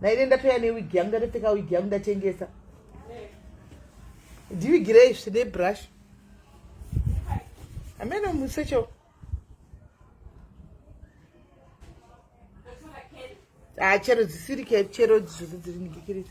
Naine ndatouya newig yangu ndatopfeka wig yangu ndatengesa. Ndivigirei zve nebrush. Ameno musecho. Ah, chero dzisiri chero dzose dziri nigikirira.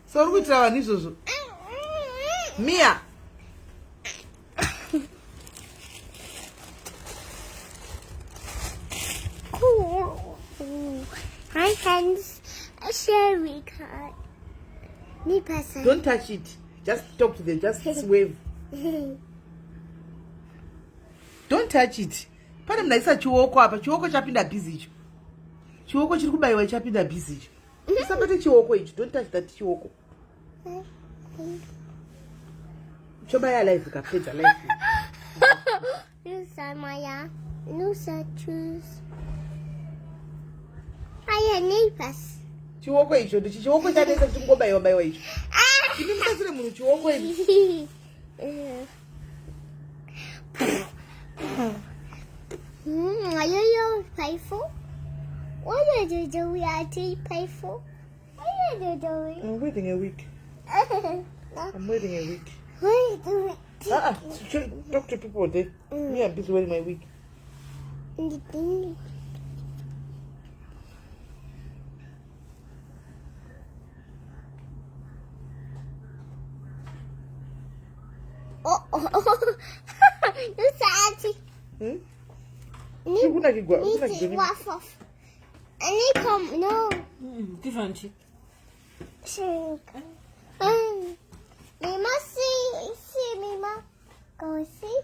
So uri kuitira vanhu izvozvo mia Hi friends, Sherry card. Me person. Don't touch it. Just talk to them. Just wave. Don't touch it. Pane munhu aisa chioko apa. Chioko chapinda busy icho. Chioko chiri kubaiwa chapinda busy icho. Usabate chioko icho. Don't touch that chioko. Chobaya live ukapedza live. Nusa Maya. Nusa choose. Aya neighbors. Chioko icho ndichi chioko chanetsa chingobaiwa baiwa icho. Imi musasire munhu chioko imi. Are you playful? What are you doing? Are you playful? What are you doing? I'm waiting a week. I'm waiting a week. What are you doing? Ah, talk to people there. Me, I'm busy wearing my wig. Oh, oh, oh. Nusati. Hmm? Kunakigwa, kunakigwa. Ani come no. Different. Mima see see Mima go see.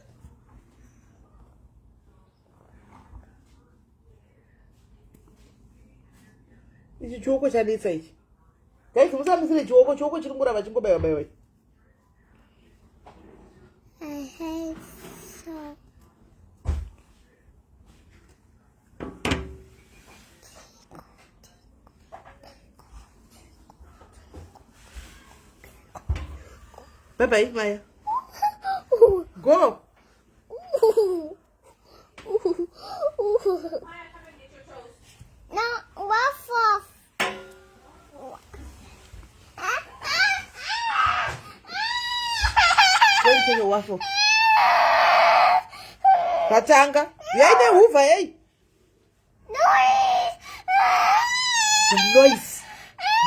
Ichi chioko chanetsa ichi. Guys, musamisire chioko, chioko chiri kungoramba chingobaiwa baiwa. I hate so. Bye bye, Maya. Go. No, waffle. Go and take a waffle. Katanga. Yaine huva hey. Noise. Noise.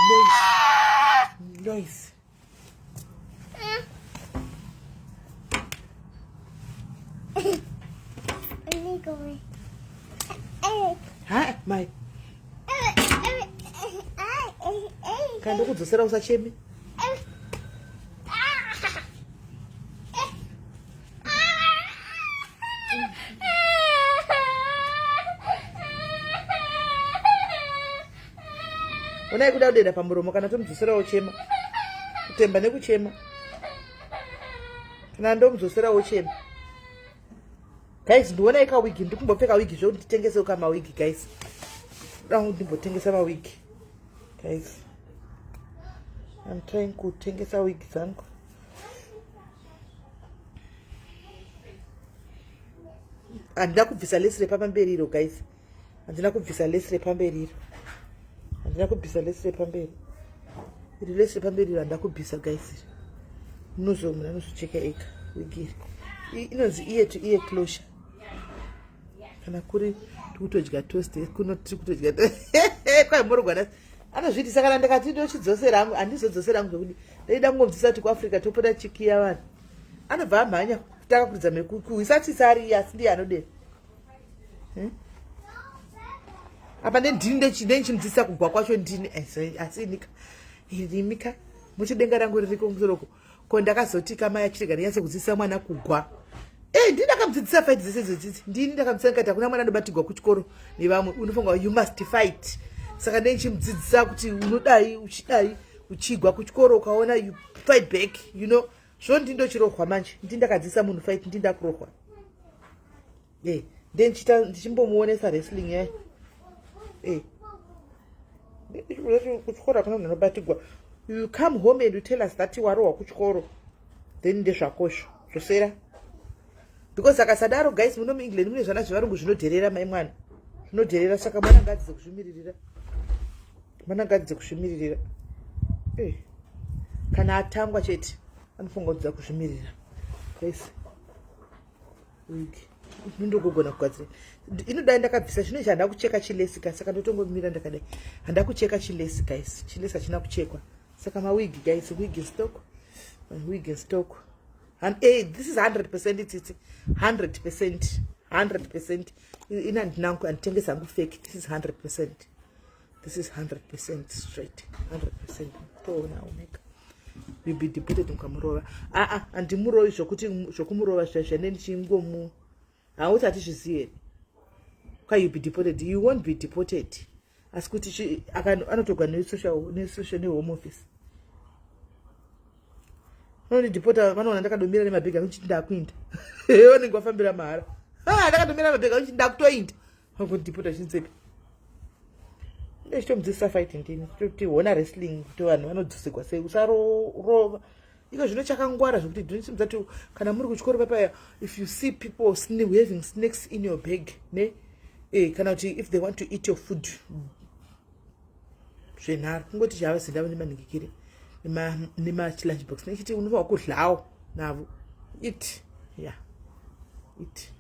Noise. Noise. Ha, mai. Kana ndokudzosera usacheme. Onai kuda kudeda pamuromo kana tomudzosera wochema. Kutemba nekuchema. Kana ndomudzosera wochema. Guys, ndionai ka wig, ndikumbopfeka wig zvekuti nditengese ka mawig guys. Ndoda ndimbotengesa mawig. Guys. I'm trying kutengesa wig dzangu. Handina kubvisa lesi repapamberi iro guys. Handina kubvisa lesi repamberi iro. Handina kubvisa lesi repamberi. Iri lesi repamberi iro handina kubvisa guys. Munozo munhu anozocheka ega wig iri. Inonzi ear to ear closure. Kana kuri tikutodya toast kuno tiri kutodya kwai morogwa nhasi. Anozviitisa kana ndikati ndochidzosera hangu, handizodzosera hangu zvekuti ndaida kungobvisa kuti kuAfrica topota chikiya vanhu. Anobva amhanya kutanga kuridza mekuhwisa tsitsi ari iye asi ndiye anodera. Hmm? Apa ndendini ndenchimudzidzisa kugwa kwacho ndini asi inika irimika muchidenga rangu ririko musoroko. Ko ndakazoti kamai achirega ndinyatse kudzidzisa mwana kugwa. Eh, ndini ndakamudzidzisa fight dzese idzo dzidzi. Ndini ndakamudzidzisa ndikati hakuna mwana anobatigwa kuchikoro nevamwe. Unofunga you must fight. Saka ndeichimudzidzisa kuti unodai uchidai uchigwa kuchikoro ukaona you fight back, you know. Zvo ndini ndochirohwa manje. Ndini ndakadzidzisa munhu fight, ndini ndakurohwa. Eh, ndendichita ndichimbomuonesa wrestling yayo. Eh. Kuchikoro hakuna munhu anobatigwa. You come home and you tell us that warohwa kuchikoro. Then ndezvakosho. Zvosera. Because akasadaro guys muno muEngland mune zvana zvevarungu zvinodherera mai mwana. Zvinodherera saka mwana ngaadzidze kuzvimiririra. Mwana ngaadzidze kuzvimiririra. Eh. Kana atangwa chete anofunga kudzidza kuzvimirira. Guys. Wig. Ndogogona kugadzira. Inodai ndakabvisa zvino izvi handina kucheka chilesi guys saka ndotongomira ndakadai. Handina kucheka chilesi guys. Chilesi hachina kuchekwa. Saka mawig guys, wig in stock. Wig in stock. And hey, this is 100% tsitsi. 100%. 100%. Ina handina handitengesi hangu fake. This is 100%. This is 100% straight. 100%. Toona omega. You be deported mukamurova. Ah ah, handimurovi zvokuti zvokumurova zviya zviya ndichingomu. Hauti hatizvizivi here? Kwa you be deported. You won't be deported. Asi kuti anotogwa nesocial nesocial nehome office. Vanondidhipota vanoona ndakadomira nemabhegi angu chiti ndakuinda. Vanenge vafambira mahara. Ah, ndakadomira mabhegi angu chiti ndakutoinda. Vakundidhipota chinzepi. Ndechitomudzidzisa fight ndini. Kuti hona wrestling kuti vanhu vanodzosigwa sei usarova. Iko zvino chakangwara zvekuti ndinosimudza kuti kana muri kuchikoro papaya if you see people having snakes in your bag ne eh, kana kuti if they want to eat your food zvenharo kungoti chavazinda nemanhikikiri nemachilunch box nechiti unofanwa kudlawo navo it yeah it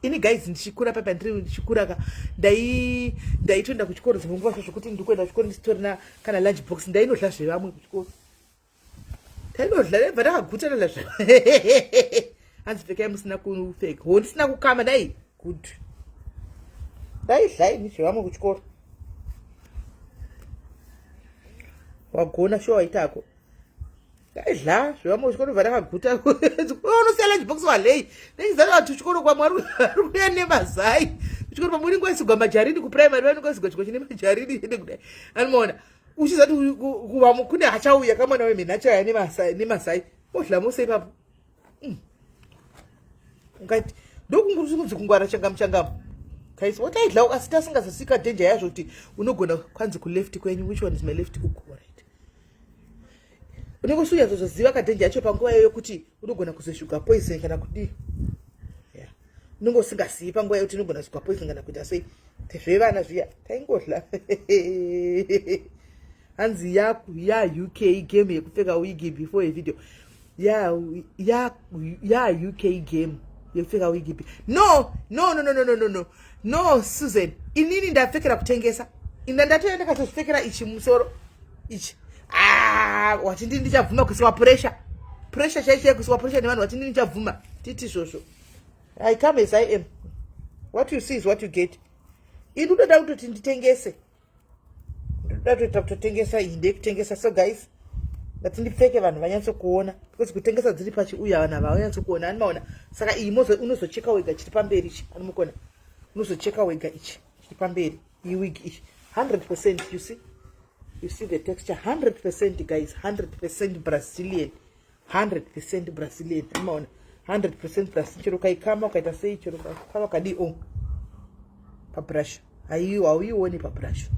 ini guys ndichikura papa ndiri ndichikura ka ndai ndaitoenda kuchikoro dzimwe nguva zvokuti ndikuenda kuchikoro ndisitorina kana lunch box ndainodla zvevamwe kuchikoro tainodla ndabva ndakaguta ndadla zve hanzi pfekai musina kupfeka ho ndisina kukama dai good ndaidla ini zvevamwe kuchikoro wagona shuwa waitako ndaidla zvevamwe kuchikoro bva ndakaguta unosiya lunch box walei ndechizati vati kuchikoro kwamwe ari kuuya nemazai kuchikoro pamwe unenge waisigwa majarini kuprimary vanenge waisigwa chikwa chine majarini ende kudai anomaona uchizati kuvamu kune achauya kamwana wemheni achauya nemasai odla mose ipapo mm. ungati ndokunzi kungwara changamu changamu guys wataidla asi tasingazosika danger yazvo kuti unogona kwanzi kuleft kwenyu which one is my left uku right unenge usiunyatsozoziva kadenja yacho panguva iyoyo kuti unogona kuzoshuga poison kana kudii yeah. Unenge usingazivi panguva yekuti unogona kuzoka poison kana kuita sei zvevana zviya taingodla hanzi ya ya uk game yekupfeka wigi before a video ya ya ya uk game yekupfeka wigi no no no no no no no no Susan inini ndapfekera kutengesa inda ndatoenda ndakatozvipfekera ichi musoro ichi ah wati ndini ndichabvuma kuisiwa pressure pressure chai chai kuisiwa pressure nevanhu wati ndini ndichabvuma titi izvozvo I come as I am what you see is what you get ini unoda kutoti nditengese ndoda kutoita kutotengesa iyi ndeyekutengesa so guys ndati ndipfeke vanhu vanyatsokuona because kutengesa dziri pachiuya vanhu ava vanyatsokuona ani maona saka iyi unozocheka wega chiri pamberi ichi animukona unozocheka wega ichi chiri pamberi iyi wig iyi 100% you see you see the texture 100% guys 100% Brazilian 100% Brazilian amaona 100% Brazilian chero ukaikama ukaita sei chero ukakama ukadii o pabrush hauioni pabrush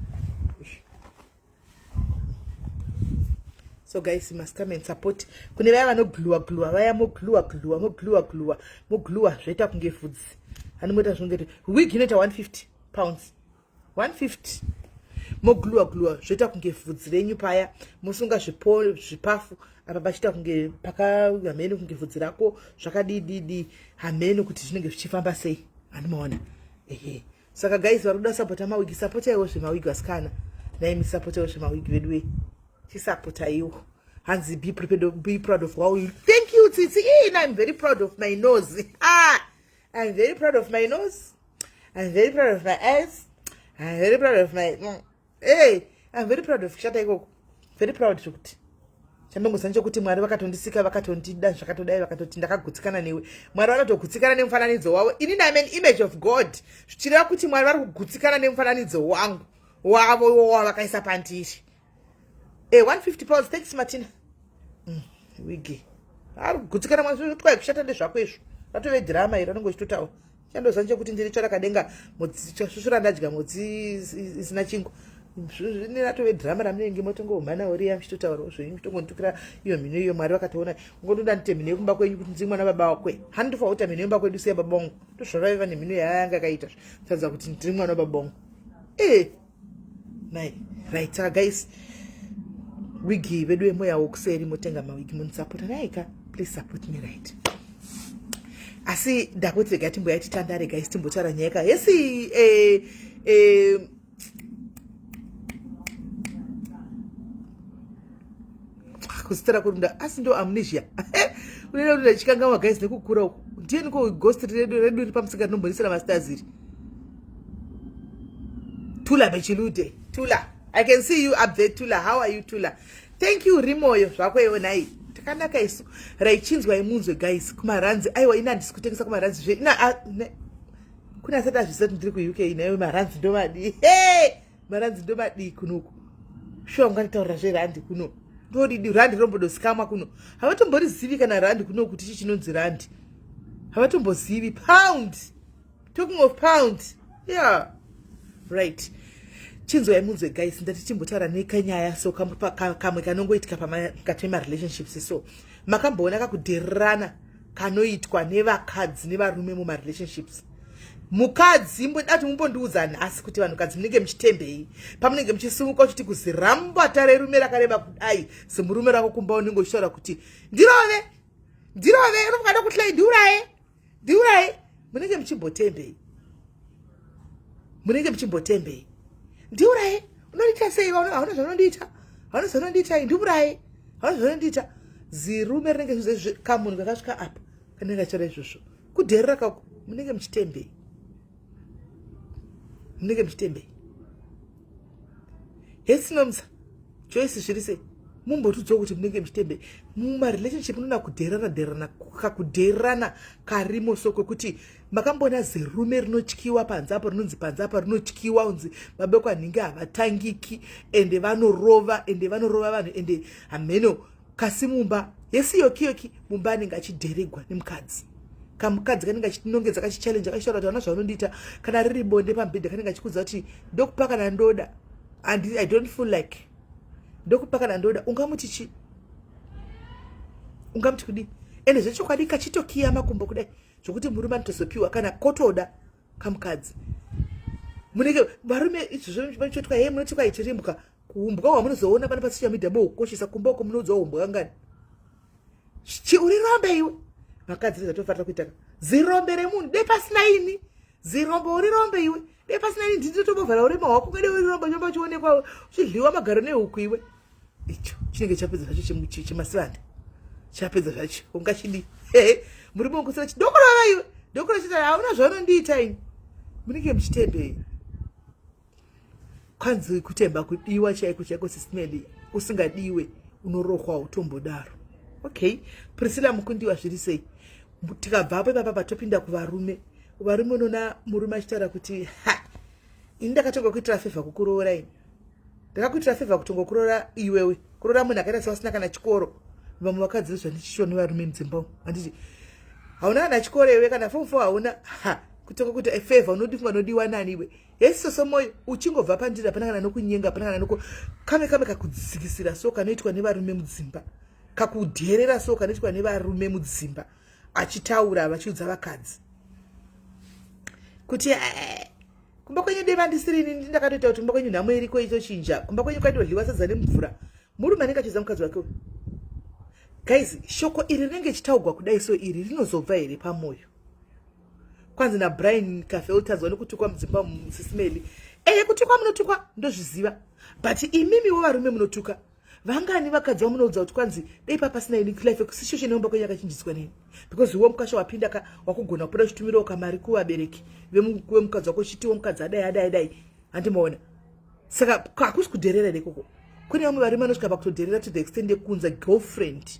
so guys you must come and support kune vaya vanogluwa gluwa vaya mogluwa gluwa mogluwa gluwa mogluwa zvoita kunge vhudzi animoita zvinonge wig inoita 150 pounds 150 mogluwa gluwa zvoita kunge vhudzi renyu paya mosunga zvipafu apa pachiita kunge paka hameno kunge vhudzi rako zvakadididi hameno kuti zvinenge zvichifamba sei andimaona ehe saka guys vari kuda sapota mawigi sapotaiwo zvemawigi vasikana Nhai misapotawo zvemawigi vedu wei. Chisapotaiwo. Hanzi be prepared, be proud of how you. Thank you Tsitsi. Eh, I'm very proud of my nose. Ah, I'm very proud of my nose. I'm very proud of my eyes. I'm very proud of my Hey, I'm very proud of kushata ikoko. Very proud zvekuti. Chandongoziva nechekuti Mwari vakatondisika vakatondida zvakatodai vakatoti ndakagutsikana newe. Mwari vanotogutsikana nemufananidzo wavo. Ini I'm an image of God. Zvichireva kuti Mwari vari kugutsikana nemufananidzo wangu wavo iwo wavakaisa pandiri. Eh, 150 pounds. Thanks Martina. Wigi. Ari kugutsikana Mwari zvotwai kushata ndezvako izvo. Ratove drama iro anonge uchitotaura. Chandoziva nechekuti ndiri tsvarakadenga mhodzi chasvusvura ndadya mhodzi isina chingwa. Zvine ratove drama ramunenge motongomhana uriya muchitotaurawo zvenyu muchitongonditukira iyo mhino iyo Mwari vakatoona ungondoda ndite mhino yekumba kwenyu kuti ndiri mwana baba wakwe. Handifa kuita mhino yemba kwedu siya baba wangu. Ndozvavaiva nemhino yayanga akaita. Kutaridza kuti ndiri mwana wababa wangu. Eh. Nai. Right, saka guys, wigi vedu yemoya wokuseri motenga mawigi munisapota naika. Please support me right. Asi ndakuti rega timboya titandare guys timbotaura nyaya ka. Hesi eh eh kuzita kurunda asi ndo amnesia unoenda kuti ndachikanganwa guys nekukura uku ndiyeni ko ghost redu redu riri pamusika rinombonisira mastars iri tula bechilude tula i can see you up there tula how are you tula thank you rimoyo zvako iwe nhai takanaka isu raichinzwa imunzwe guys kumaranzi aiwa ini handisi kutengesa kumaranzi zve ina kune asati azviziva kuti ndiri kuuk naiwe maranzi ndomadii hey! Maranzi ndomadii kunoku shuwa unganditaurira zverandi kuno ndodidi randi rombodozikamwa kuno havatomborizivi kana randi kuno kuti chi chinonzi randi havatombozivi pound talking of pound yeah right chinzwai munzwe guys ndati timbotaura nekanyaya so kamwe kanongoitika pamukati memarelationships so makamboona kakudhererana kanoitwa nevakadzi nevarume mumarelationships mukadzi mboda kuti mumbondiudza nhasi kuti vanhukadzi munenge muchitembei pamunenge muchisimuka uchiti kuzirambata rerume rakareba kudai semurume rako kumba unenge uchitaura kuti ndirove ndirove unofunga ndokutlei ndiuraye ndiuraye munenge muchimbotembei munenge muchimbotembei ndiuraye unondiita sei hauna zvaunondiita hauna zvaunondiita ndiuraye hauna zvaunondiita zirume rinenge kamunhu kakasvika apa kanenge kachara izvozvo kudherera kako munenge muchitembei munenge muchitembei hesinomsa Joyce zviri sei mumbotiudzawo kuti munenge muchitembei mumarelationship munoona kudherana dherana kakudherana karimo so kwekuti makamboona zirume rinotyiwa panze apo rinonzi panze apa rinotyiwa unzi babekwanhingi havatangiki ende vanorova ende vanorova vanhu ende hameno kasi mumba yesi yokiyoki mumba anenge achidheregwa nemukadzi kamukadzi kanenge achinongedza kachichallenge kachitaura kuti vana zvaunondiita kana riri bonde pamubhedha kanenge achikuudza kuti ndokupa kana ndoda and I don't feel like ndokupa kana ndoda ungamuti chi ungamuti kudii ende zvechokwadi kachitokiya makumbo kudai zvokuti murume anotozopiwa kana kotoda kamukadzi munenge varume izvozvo vanochotwa hee munoti kwaitirimbwa kuumbwa hwamunozoona pano pasocial media mohukoshesa kumba uko munoudzwa umbwa kangani chi uri rombe iwe vakadzi vezvatofarira kuita zirombe remunhu dei pasina ini zirombe uri rombe iwe dei pasina ini nditotombovhara urema hwako kede uri rombe chomba uchionekwa uchidliwa magaro nehuku iwe icho chinenge chapedza zvacho chemasivanda chapedza zvacho ungachidii murume wokusira chidokorova iwe dokoro chita hauna zvaunondiita ini munenge muchitembei kwanzi kutemba kudiwa chaiko chaiko sisimeli usingadiwe unorohwa utombodaro okay priscilla mukundiwa zviri sei tikabvapo ipapa patopinda kuvarume varume unoona murume achitaura kuti ha ini ndakatonga kuitira fevha kukuroora ini ndakakuitira fevha kutongokuroora iwewe kuroora munhu akaita sewasina kana chikoro vamwe vakadzi vezvandichishwa nevarume mudzimba umu handiti hauna kana chikoro iwe kana fom fo hauna ha kutonga kuti fevha unodifunga unodiwa nani iwe hesi soso moyo uchingobva pandiri hapana kana nokunyenga hapana kana noku kame kame kakudzikisira so kanoitwa nevarume mudzimba kakudherera so kanoitwa nevarume mudzimba achitaura vachiudza vakadzi kuti eh, kumba kwenyu deva ndisiri ini ndakatoita kuti kumba kwenyu nhamo iriko itochinja kumba kwenyu kwaitodliwa sadza nemvura murume anenge achiudza mukadzi wake guys shoko iri rinenge ichitaugwa kudai so iri rinozobva here pamoyo kwanzi nabrian cafe utanzwa nekutukwa mudzimba musisimeli Eye, kutukwa munotukwa, ndozviziva, but imimiwo varume munotuka. Vangani vakadzi vamunoudza kuti kwanzi dei papasina ini, life situation yomba kwenyu yakachinjiswa neni, because iwe mukasha wapinda ka, wakugona kupota uchitumirawo kamari kuvabereki vemukadzi wako, uchitiwo mukadzi adai, adai, adai, handimaona? Saka hakusi kudherera here ikoko? Kune vamwe varume vanosvika pakutodherera to the extent yekuunza girlfriend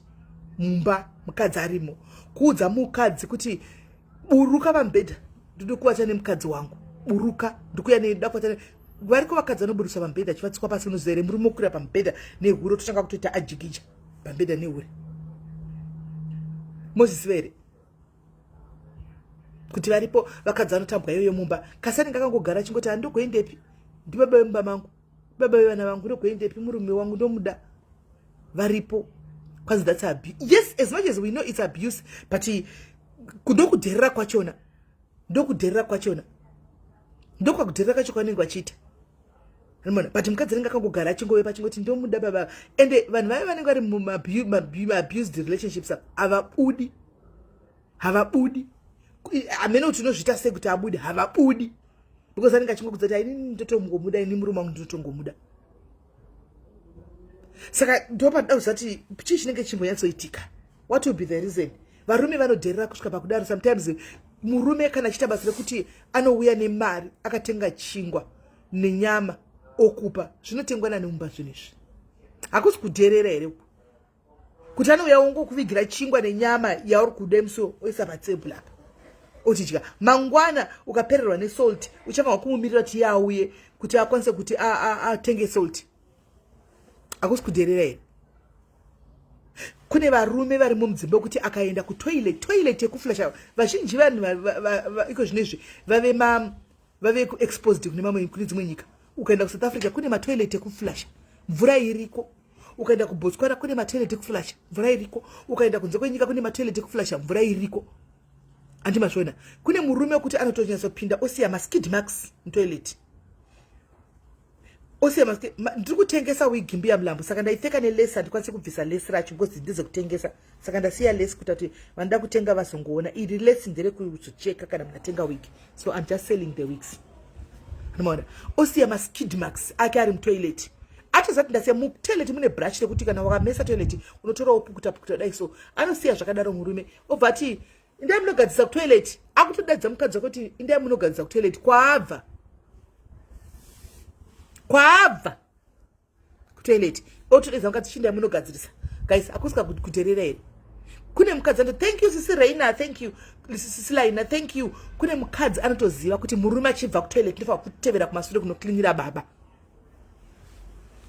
mumba mukadzi arimo, kuudza mukadzi kuti, "Buruka pamubhedha, ndiri kuvata nemukadzi wangu. Buruka, ndikuya neda kuvata." Variko vakadzi vanoburisa pamubhedha achivatsikwa pasi. Unoziva here murume wokwira pamubhedha nehure, totanga kutoita ajigija pamubhedha nehure? Moziziva here kuti varipo vakadzi vanotambwa iyoyo mumba? Kasi anenge akangogara achingoti, "Handogoendepi, ndibaba vemumba mangu, baba vevana vangu, ndogoendepi? Murume wangu ndomuda." Varipo. Kwanzi that's abuse. Yes, as much as we know it's abuse, but ndokudherera kwachona, ndokudherera kwachona, ndokwakudherera kacho kwavanenge vachiita. Mona, but mukadzi anenge akangogara achingovepa, achingoti, "Ndomuda baba." Ende vanhu vave vanenge vari mumaabused relationships havabudi, havabudi. Hamene kuti unozviita sei kuti abude. Havabudi because anenge achingokudza kuti, "Ainini ndotongomuda, ini murume wangu ndinotongomuda." Saka ndopanoda kuziva kuti chii chinenge chimbonyatsoitika. What will be the reason varume vanodherera kusvika pakudaro? Sometimes murume kana achiita basa rekuti anouya nemari, akatenga chingwa nenyama, okupa, zvinotengwa nani mumba zvinhu izvi? Hakusi kudherera here kuti anouya ongokuvigira chingwa nenyama yauri kuda musi, oisa patebhuru apa, otidya? Mangwana ukapererwa nesalt, uchava wakumumirira kuti iye auye kuti akwanise kuti atenge salt. Hakusi kudherera here? Kune varume vari mumudzimba wekuti akaenda kutoilet, toilet yekuflasha, vazhinji vanhu iko zvino izvi vave exposed kune mamwe, kune dzimwe nyika. Ukaenda kuSouth Africa kune matoilet ekuflasha, mvura iriko. Ukaenda kuBotswana kune matoilet ekuflasha, mvura iriko. Ukaenda kunze kwenyika kune matoilet ekuflasha, mvura iriko. Handimazviona? Kune murume wekuti anotonyatsopinda osiya maskid marks mutoilet, osiya. Ndiri kutengesa wigi, Mbuya Mulambo, saka ndaipfeka nelesi. Handikwanisi kubvisa lesi racho because ndezekutengesa, saka ndasiya lesi kuita kuti vanoda kutenga vazongoona. Iri lesi nderekuzocheka kana munatenga wigi, so I'm just selling the wigs. Anomaona osiya maskid marks ake ari mutoilet, atozati ndasiya mutoilet mune brush rekuti kana wakamesa toilet unotorawo pukuta pukuta dai. So anosiya zvakadaro murume, obva ati, "Indai munogadzisa kutoilet." Akutodadza mukadzi wake kuti, "Indai munogadzisa kutoilet." Kwaabva, kwaabva kutoilet, otodedza mukadzi, "Chindai munogadzirisa." Guys, hakusika kuterera here? Kune mukadzi ano, thank you sisi Reina, thank you sisi Laina, thank you. Kune mukadzi anotoziva kuti murume achibva kutoilet ndofanira kutevera kumasure kunoklinira baba.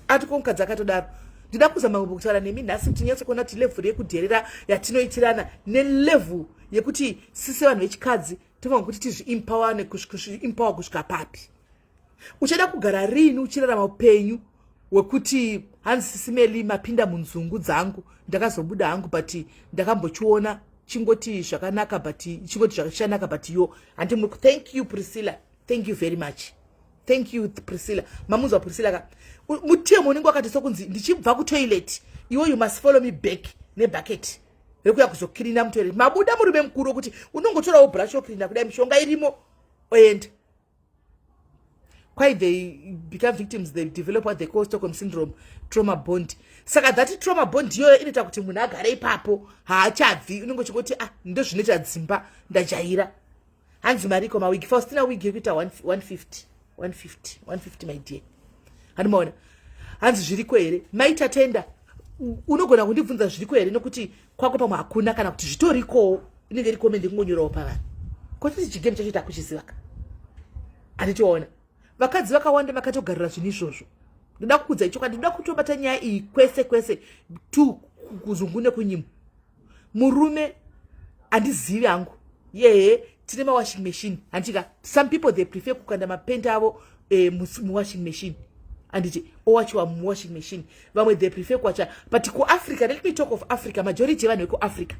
Ati ko mukadzi akatodaro. Ndida kuzama kutaura nemi nhasi kuti nyatsokuona kuti level yekudherera yatinoitirana nelevel yekuti sisi vanhu vechikadzi tofanira kuti tizviempower, nekuzviempower kusvika papi? Uchada kugara rini uchirarama upenyu hwekuti hanzi, "Sisi Meli, mapinda munzungu dzangu, ndakazobuda hangu, but ndakambochiona chingoti zvakanaka, but chingoti zvakachanaka, but yo handi." Thank you Priscilla, thank you very much, thank you Priscilla. Mamunzwa Priscilla ka? Mutemo unenge wakati sokunzi ndichibva kutoilet, iwe you must follow me back nebucket rekuya kuzokirina mutoilet. Mabuda murume mukuru wekuti unongotorawo brush, wokirina kudai, mishonga irimo, oenda. Why they become victims? They develop what they call Stockholm syndrome, trauma bond. Saka that trauma bond iyoyo inoita kuti munhu agare ipapo, haachabvi. Unenge uchingoti, "Ah, ndo zvinoita dzimba, ndajaira." Hanzi mariko mawigi? Faustina, wigi yekuita 150, 150, 150, my dear. Handimaona? Hanzi zviriko here? Maitatenda, unogona kundibvunza zviriko here nokuti kwako pamwe hakuna, kana kuti zvitorikowo. Inenge iri comment kungonyorawo pavanhu kotiti chigame chacho takuchizivaka. Handitiona vakadzi vakawanda vakatogarira zvinhu izvozvo. Ndoda kukudzai chokwadi, ndoda kutobata nyaya iyi kwese kwese tu, kuzungu nekunyimo. Murume handizivi hangu. Yehe, tine mawashing machine, handika? Some people, they prefer kukanda mapenti avo muwashing machine, handiti? Owachiwa muwashing machine. Vamwe they prefer kuwacha. But kuAfrica, let me talk of Africa, majority yevanhu vekuAfrica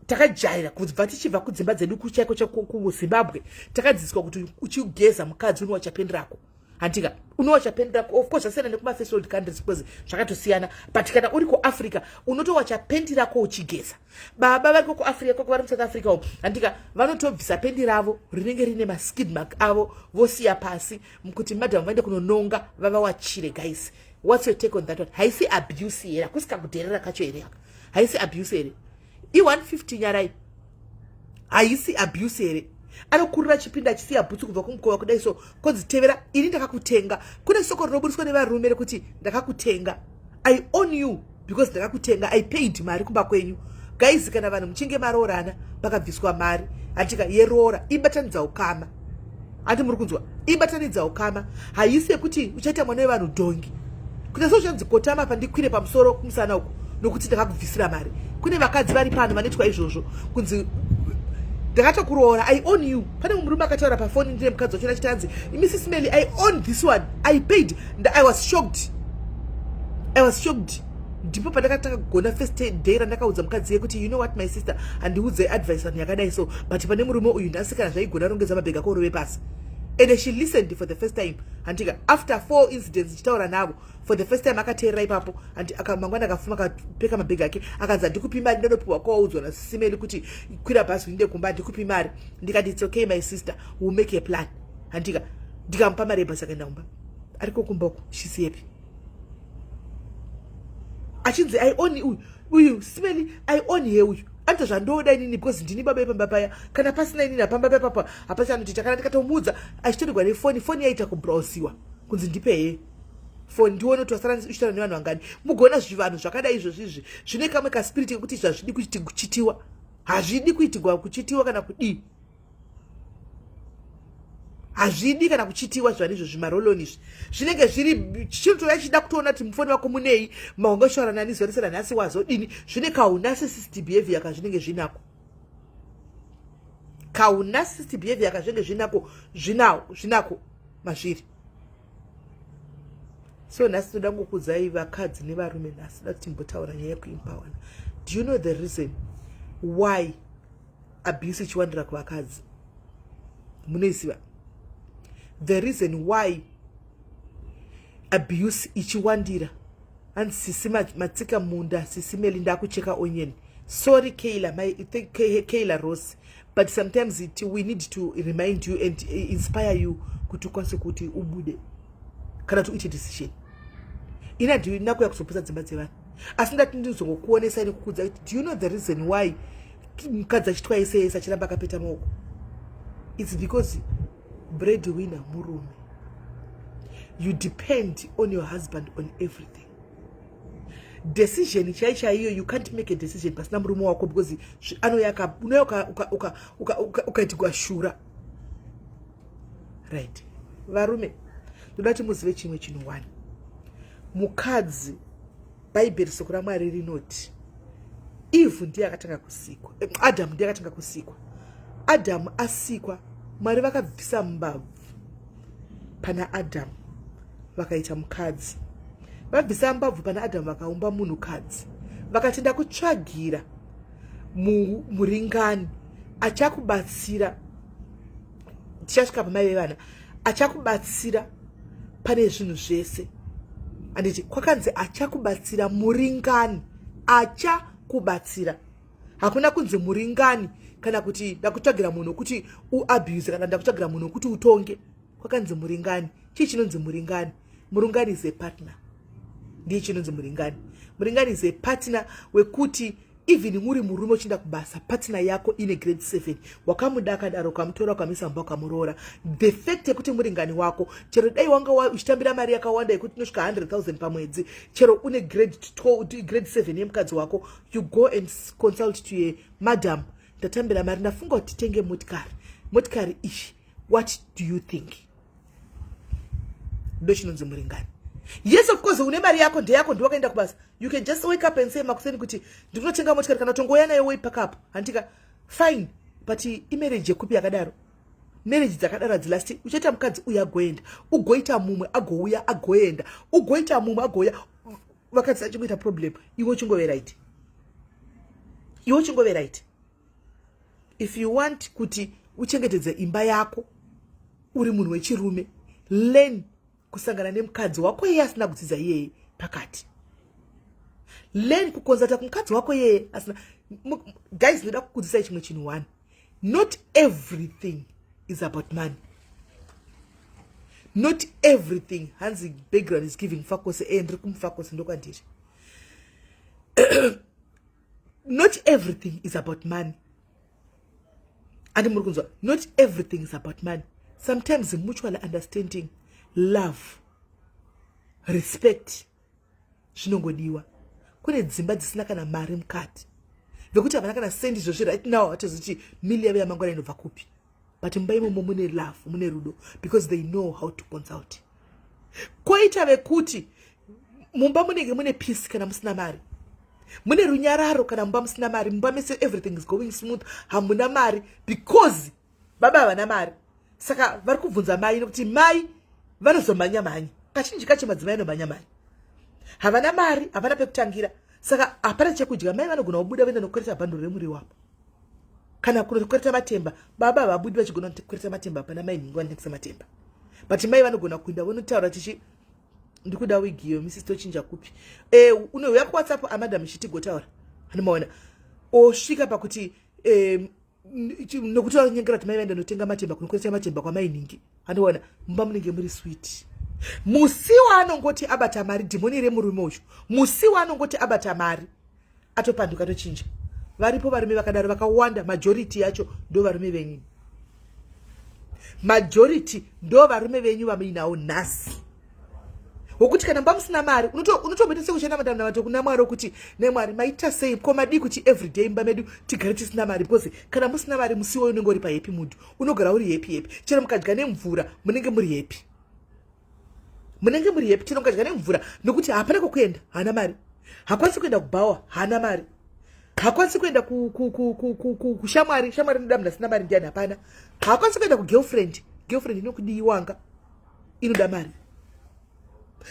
takajaira kubva tichibva kudzimba dzedu chaiko kuZimbabwe, takadzidziswa kuti uchigeza mukadzi unowacha pendi rako. Handika unowacha pendi rako. Of course zvasiyana nekumafirst world countries because zvakatosiyana, but kana uri kuAfrica unotowacha pendi rako uchigeza. Baba variko kuAfrica kwako, vari muSouth Africa umo, handika, vanotobvisa pendi ravo rinenge rine maskid mark avo, vosiya pasi kuti madam vaende kunononga vavawachire. Guys, what's your take on that one? Haisi abuse here? Hakusi kakudherera kacho here aka? Haisi abuse here? I150, nyarai, haisi abuse here? Anokurira chipinda achisiya bhutsu kubva kumukova kudai, so konzi, "Tevera ini, ndakakutenga." Kune soko rinobudiswa nevarume rekuti, "Ndakakutenga, I own you because ndakakutenga, I paid mari kumba kwenyu." Guys, kana vanhu muchinge maroorana, pakabviswa mari, hatika, yeroora, ibatanidza ukama. Handi muri kunzwa? Ibatanidza ukama. Haisi yekuti uchaita mwana wevanhu dhongi kuita so uchanzi, "Kotama pandikwire pamusoro kumusana uku nokuti ndakakubvisira mari." Kune vakadzi vari pano vanoitwa izvozvo, kunzi, "Ndakatokuroora, I own you." Pane murume akataura pafoni ndine mukadzi wacho achitanzi, "Mrs Mely, I own this one, I paid." I was shocked, I was shocked. Ndipo pandakatanga kugona first day randakaudza mukadzi yekuti, "You know what, my sister, handiudze advice vanhu yakadai so, but pane murume uyu nhasi, kana zvaigona, rongedza mabhega ako urove pasi." And she listened for the first time, handika, after four incidents ndichitaura navo. For the first time akateerera ipapo. Mangwana akafuma, akapeka mabhegi ake, akanzi, "Handikupi mari, ndonopiwa kwaudzwa naSisi Mely kuti kwira bhazi uinde kumba, handikupi mari." Ndikati, "It's okay, my sister, we'll make a plan." Handika, ndikamupa mari yebhasi, akaenda kumba. Ariko kumba uko, she's happy. Achinzi, "I own uyu, uyu Sisi Mely, I own her uyu, anoita zvandoda inini because ndini baba epamba paya. Kana pasina inini hapamba pepapa hapasi." Anotoita kana ndikatomuudza achitorerwa nefoni, foni yaita kubrowsiwa kunzi, "Ndipe he foni ndione kuti wasara uchitaura nevanhu vangani." Mugona zvivanhu zvakadai izvozvi izvi zvine kamwe kaspirit kekuti zvazvidi kuchitiwa, hazvidi kuitigwa kuchitiwa kana kudii, hazvidi kana kuchitiwa. Zvanhu izvo zvimaroloni izvi zvinenge zviri chinotouya chida kutoona kuti mufoni wako munei, maunga ushaura nani zuva rese ranhasi, wazodini. Zvine kaunarcissist behavior kazvinenge zvinako, kaunarcissist behavior kazvinenge zvinako, zvinako mazviri. So nhasi toda ngokudzai vakadzi nevarume. Nhasi da timbotaura nyaya yekuempowerna. Do you know the reason why abuse ichiwandira kuvakadzi? Munoiziva the reason why abuse ichiwandira? Hanzi, "Sisi matsika munda, Sisi Mely, ndakucheka onion." Sorry, Kayla, my Kayla Rose, but sometimes we need to remind you and inspire you kuti ukwanise kuti ubude kana kuti uite decision. Ini handina kuya kuzoputsa dzimba dzevanhu, asi ndati ndizongokuonesai nekukudza kuti, do you know the reason why mukadzi achitwa ese ese achiramba akapeta maoko? It's because bread winner murume. You depend on your husband on everything. Decision chai chaiyo, you can't make a decision pasina murume wako because anouya ukaitigwa shura, right? Varume, ndoda kuti muzive chimwe chinhu one. Mukadzi, Bhaibheri, soko raMwari rinoti Eve ndiye akatanga kusikwa, Adamu ndiye akatanga kusikwa. Adamu asikwa, Mwari vakabvisa mbabvu pana Adamu, vakaita mukadzi. Vabvisa mbabvu pana Adamu, vakaumba munhukadzi, vakati, "Ndakutsvagira muringani achakubatsira." Tichasvika pamai vevana. Achakubatsira pane zvinhu zvese, handiti? Kwakanzi achakubatsira, muringani achakubatsira. Hakuna kunzi muringani kana kuti ndakutsvagira munhu wekuti uabuse, kana ndakutsvagira munhu wekuti utonge. Kwakanzi muringani. Chii chinonzi muringani? Muringani is a partner. Ndiye chinonzi muringani. Muringani is a partner wekuti even uri murume uchienda kubasa, partner yako ine grade 7, wakamuda akadaro, ukamutora, ukamisa mumba, ukamuroora. The fact yekuti muringani wako, chero dai wanga uchitambira mari yakawanda yekuti inosvika 100 000 pamwedzi, chero une grade 12, grade 7 yemukadzi wako, you go and consult to a madam, "Ndatambira mari, ndafunga kuti titenge motikari, motikari iyi, what do you think?" Ndo chinonzi muringani. Yes, of course, une mari yako, ndeyako, ndiwakaenda kubasa. You can just wake up and say makuseni kuti, "Ndinotenga motikari," kana tongoya nayo woipakapo, handika? Fine, but imarriage yekupi yakadaro? Marriage dzakadaro hadzilasti. Uchaita mukadzi uyu agoenda, ugoita mumwe agouya agoenda, ugoita mumwe agouya, vakadzi achingoita problem, iwe uchingove right, iwe uchingove right. If you want kuti uchengetedze imba yako uri munhu wechirume, learn kusangana nemukadzi wako iye asina kudzidza iyeye pakati. Learn kukonzata kumukadzi wako iyeye asina. Guys, ndoda kukudzidzisai chimwe chinhu one. Not everything is about money. Not everything. Hanzi background is giving Mufakose. Eh, ndiri kuMufakose, ndokwandiri. Not everything is about money. Andi muri kunzwa? Not everything is about money. Sometimes mutual understanding, love, respect zvinongodiwa. Kune dzimba dzisina kana mari mukati, vekuti havana kana sendi izvozvi right now, hatozoti mili yavo yamangwana inobva kupi, but mumba imomo mune love, mune rudo, because they know how to consult. Koita vekuti mumba munenge mune peace kana musina mari, mune runyararo kana mumba musina mari, mumba mese everything is going smooth, hamuna mari because baba havana mari. Saka vari kubvunza mai nekuti mai vanozomhanya mhanya. Kazhinji kacho madzimai anomhanya mhanya, havana mari, havana pekutangira, saka hapana chekudya. Mai vanogona kubuda voenda nokukwereta bhanduru remuriwo apo kana kunokwereta matemba. Baba havabudi vachigona kukwereta matemba, hapana mai nhingi vanotengesa matemba, but mai vanogona kuenda vonotaura tichi ndikuda wigi iyo misisi, tochinja kupi? E, unouya kuWhatsApp amadam chitigotaura, anomaona osvika pakuti e, nokuti vanyengera kuti mai vaenda notenga matemba, kunokwereta matemba kwamai nhingi. Anoona mumba munenge muri sweet. Musi waanongoti abata mari, dhimoni remurume uyu, musi waanongoti abata mari atopanduka, atochinja. Varipo varume vakadaro vakawanda. Majority yacho ndo varume venyu, majority ndo varume venyu vamuinawo nhasi, wokuti kana mba musina mari unotomboita sekushanda matamnamato kuna Mwari okuti, "Nemwari maita sei? Ko madii kuti everyday mumba medu tigare tisina mari?" Because kana musina mari, musiwo unenge uri pahappy mood, unogara uri happy happy. Chero mukadya nemvura munenge muri happy, munenge muri happy chero mukadya nemvura, nokuti hapana kwekuenda, haana mari, hakwanisi kuenda kubhawa, haana mari, hakwanisi kuenda kushamwari. Shamwari inoda munhu asina mari ndiani? Hapana. Haakwanisi kuenda kugirlfriend. Girlfriend inokudiwanga inoda mari.